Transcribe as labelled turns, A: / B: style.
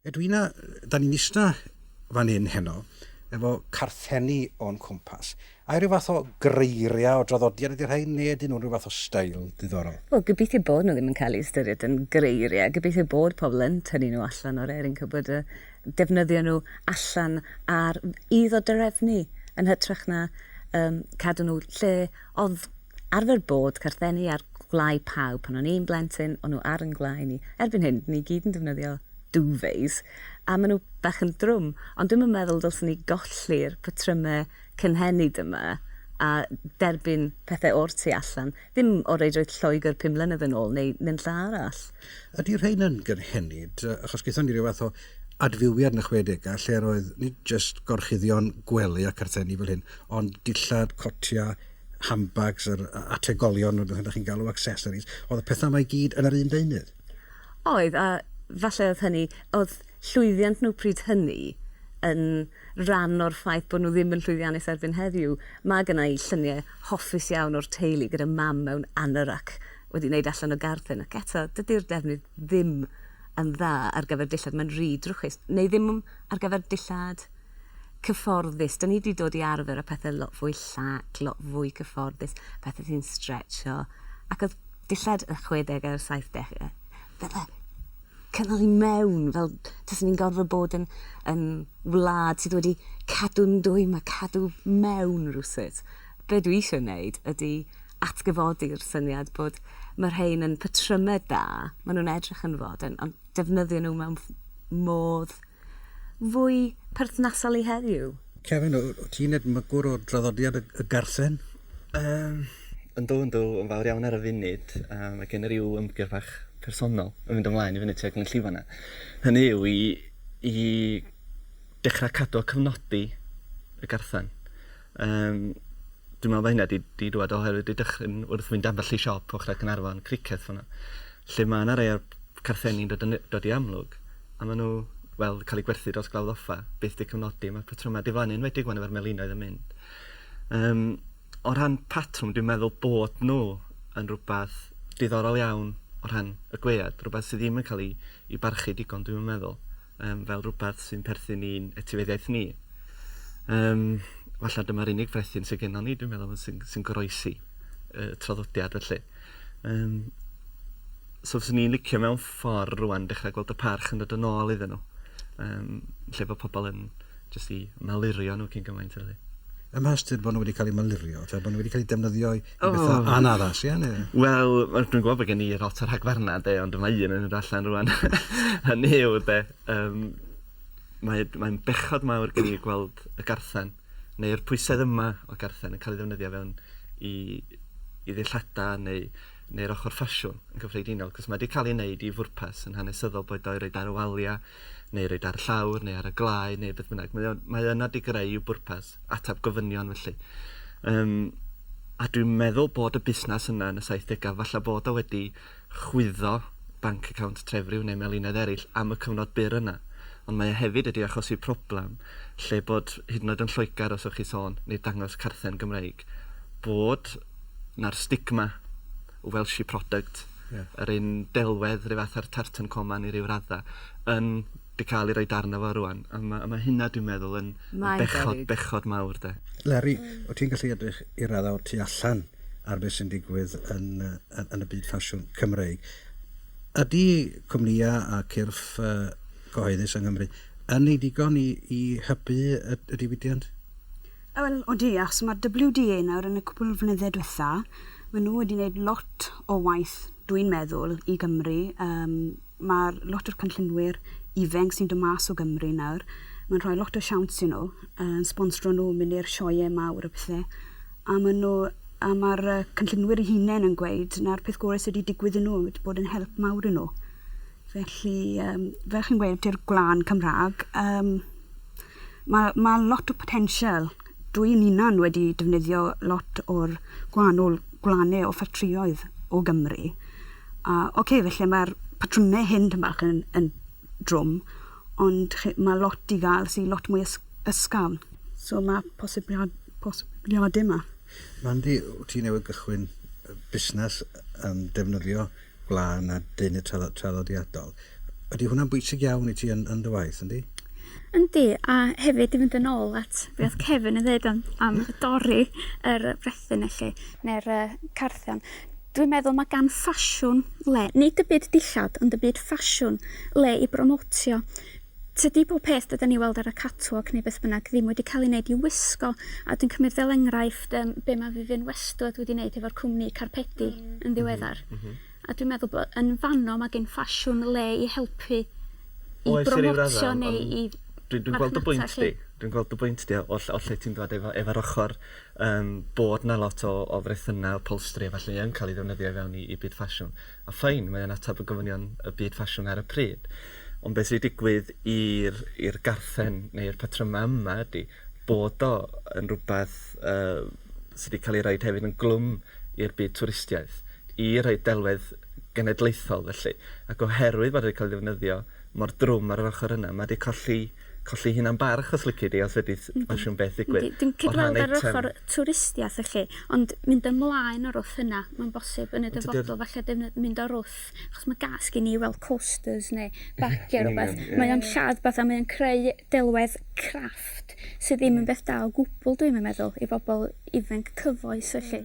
A: Edwina, da ni'n ista fan hyn heno efo carthenni o'n cwmpas. Ai rhyw fath o greiriau o draddodiad ydy'r rhain neu ydyn nhw'n rhyw fath o steil diddorol?
B: Wel, gobeithio bod nhw ddim yn cael eu ystyried yn greiriau. Gobeithio bod pobl yn tynnu nhw allan o'r airing cupboard a defnyddio nhw allan ar i ddodrefnu yn hytrach na um, cadw nhw lle oedd arfer bod carthenni ar gwlâu pawb pan o'n i'n blentyn, o'n nhw ar yn gwlâu ni. Erbyn hyn, ni gyd yn defnyddio duvets, a maen nhw bach yn drwm, ond dwi'm yn meddwl dylswn ni golli'r patrymau cynhenid yma a derbyn pethau o'r tu allan, ddim o reidrwydd Lloegr 5 mlynedd yn ôl neu nunlla arall.
A: Ydy rhain yn gynhenid? Achos gaethon ni ryw fath o adfywiad yn y 60au lle roedd nid jyst gorchuddion gwely a carthenni fel hyn, ond dillad, cotiau, handbags, yr ategolion, beth ydych chi'n galw accessories, oedd y pethau yma i gyd yn yr un deunydd.
B: Oedd, a falle oedd hynny, oedd llwyddiant nhw pryd hynny yn rhan o'r ffaith bod nhw ddim yn llwyddiannus erbyn heddiw. Mae gynna i lluniau hoffus iawn o'r teulu gyda mam mewn anorak wedi wneud allan o garthen, ac eto, dydy'r defnydd ddim yn dda ar gyfer dillad, mae'n rhy drwchus, neu ddim ar gyfer dillad cyfforddus. Da ni wedi dod i arfer â pethau lot fwy llac, lot fwy cyfforddus, pethau sy'n stretcho. Ac oedd dillad y 60au a'r 70au, fydde cynnal i mewn, fel taswn ni'n gorfod bod yn wlad sydd wedi cadw'n dwym a cadw mewn rhywsut. Be dwi eisiau wneud ydy atgyfodi'r syniad bod mae rhain yn patrymau da, maen nhw'n edrych yn fodern, ond defnyddio nhw mewn modd fwy perthnasol i heddiw.
A: Kevin, o ti'n edmygwr o draddodiad y garthen?
C: Yndw, yndw, yn fawr iawn ar y funud. Mae gen i ryw ymgyrch bach personol yn mynd ymlaen i fyny tuag Glynllifon 'na. Hynny yw i dechrau cadw a cyfnodi y garthen. Dwi'n meddwl bod hynna 'di 'di dŵad oherwydd 'di dychryn wrth fynd ambell i siop ochrau Caernarfon, Cricieth fan'na, lle ma' 'na rai o'r carthenni'n dod yn dod i amlwg, a maen nhw, wel, cael eu gwerthu dros Glawdd Offa, byth 'di cyfnodi, ma'r patrymau diflannu, enwedig 'wan efo'r melinoedd yn mynd. Yym, o ran patrwm, dwi'n meddwl bod nhw yn rywbeth diddorol iawn o rhan y gwead, rywbeth sydd ddim yn cael ei ei barchu digon, dwi'm yn meddwl, yym, fel rywbeth sy'n perthyn i'n etifeddiaeth ni. Yym, falle dyma'r unig frethyn sydd gennon ni, dwi'n meddwl, sy'n sy goroesi y traddodiad felly. Yym, so fyswn i'n licio mewn ffordd rwan dechrau gweld y parch yn dod yn ôl iddyn nhw. Um, lle bod pobl yn jyst i malurio nhw cyn gymaint felly.
A: Ym mha ystyr bod nhw wedi cael eu malurio? Ta bod nhw wedi cael eu defnyddio i bethau oh. anaddas, ie? Neu?
C: Wel, dwi'n gwybod bod gen i lot o rhagfarnau, de, ond mae un yn dod allan rwan. Hynny yw, de, um, mae'n mae bechod mawr gen i gweld y garthen, neu'r pwysedd yma o garthen yn cael ei ddefnyddio fewn i, i ddillada neu neu'r ochr ffasiwn yn gyffredinol, cos mae wedi cael ei wneud i fwrpas yn hanesyddol, boed o'i roid ar y waliau, neu roid ar y llawr, neu ar y glae, neu beth bynnag. Mae yna 'di greu i'w bwrpas, ateb gofynion felly. Um, a dwi'n meddwl bod y busnes yna yn y 70au, falle bod o wedi chwyddo bank account Trefriw neu melinedd eraill am y cyfnod byr yna. Ond mae e hefyd wedi achosi problem lle bod hyd yn oed yn Lloegr, os ewch chi sôn, neu dangos carthen Gymreig, bod 'na'r stigma o Welshie product, yeah. yr un delwedd rhyw fath ar tartan coman i ryw radda, yn di cael ei roi darn fo rwan. A mae, ma hynna dwi'n meddwl yn bechod, bechod mawr de.
A: Leri, o ti'n gallu edrych i radda o'r tu allan ar beth sy'n digwydd yn y byd ffasiwn Cymreig. Ydy cwmnïau a cyrff cyhoeddus yng Nghymru yn ei digon i hybu y diwydiant?
D: Wel, odi, achos mae'r WDA nawr yn y cwpl o flynydde diwetha, maen nhw wedi gwneud lot o waith, dwi'n meddwl, i Gymru. Um, mae'r lot o'r cynllunwyr ifanc sy'n dod mas o Gymru nawr, mae'n rhoi lot o siawns i nhw, yn sponsro nhw, mynd i'r sioeau mawr a pethau. A maen nhw, a mae'r cynllunwyr eu hunain yn gweud na'r peth gorau sydd wedi digwydd i nhw, wedi bod yn help mawr i nhw. Felly, um, fel chi'n gweud, i'r gwlân Cymraeg, um, mae lot o potensial. Dwi'n hunan wedi defnyddio lot o'r gwahanol gwlannau o ffatrïoedd o Gymru. A oce, okay, felly mae'r patrymau hyn tym bach yn drwm, ond mae lot i gael sy'n lot mwy ysgafn. So mae posibiliadau yma.
A: Mandy, wyt ti newydd gychwyn busnes yn defnyddio gwlân a deunydd traddodiadol. Ydy hwnna'n bwysig iawn i ti yn, yn dy waith, yndi?
E: Yndi, a hefyd i fynd yn ôl at be oedd Kevin yn dweud am, am dorri yr brethyn felly, neu'r uh, carthion. Dwi'n meddwl mae gan ffasiwn le, nid y byd dillad, ond y byd ffasiwn le i bromotio. Tydi bob peth dydyn ni weld ar y catwalk neu beth bynnag ddim wedi cael ei wneud i wisgo, a dwi'n cymryd fel enghraifft um, be mae Vivienne Westwood wedi wneud efo'r cwmni carpedi yn ddiweddar. Mm -hmm. A dwi'n meddwl bod yn fanno mae gen ffasiwn le i helpu i
C: Oes, i ryw
E: bromotio
C: raddau,
E: neu
C: ond
E: i
C: Dwi'n dwi gweld y bwynt
E: marchnata
C: di.
E: lly.
C: Dwi'n gweld y bwynt di o, o lle ti'n dod efo, efo'r ochr um, bod na lot o, o frethynnau, upholstery a falle yn cael ei ddefnyddio i fewn i, i byd ffasiwn. A fine, mae'n ateb y gofynion y byd ffasiwn ar y pryd. Ond beth sy'n digwydd i'r i'r garthen neu'r patrymau yma ydy bod o yn rhywbeth uh, sydd wedi cael ei roid hefyd yn glwm i'r byd twristiaeth, i roi delwedd genedlaethol felly. Ac oherwydd bod wedi cael ei ddefnyddio mor drwm ar yr ochr yna, mae wedi colli, colli hunan barch os lici di, os wedi ffasiwn beth ddigwydd.
E: Yndi, Dwi'n
C: O rhan
E: cydweld ar yr
C: eitem.
E: ochr twristiaeth felly, ond mynd ymlaen o'r wrth yna, mae'n bosib yn y
C: Ond tydi'r-
E: dyfodol, falle defnydd- mynd o'r wrth, achos mae gas gen i weld coasters neu bagiau rhywbeth.
C: Union, ie.
E: Mae o'n lladd beth a mae o'n creu delwedd crafft sydd ddim yn beth da o gwbl dwi'n meddwl i bobl ifanc cyfoes felly.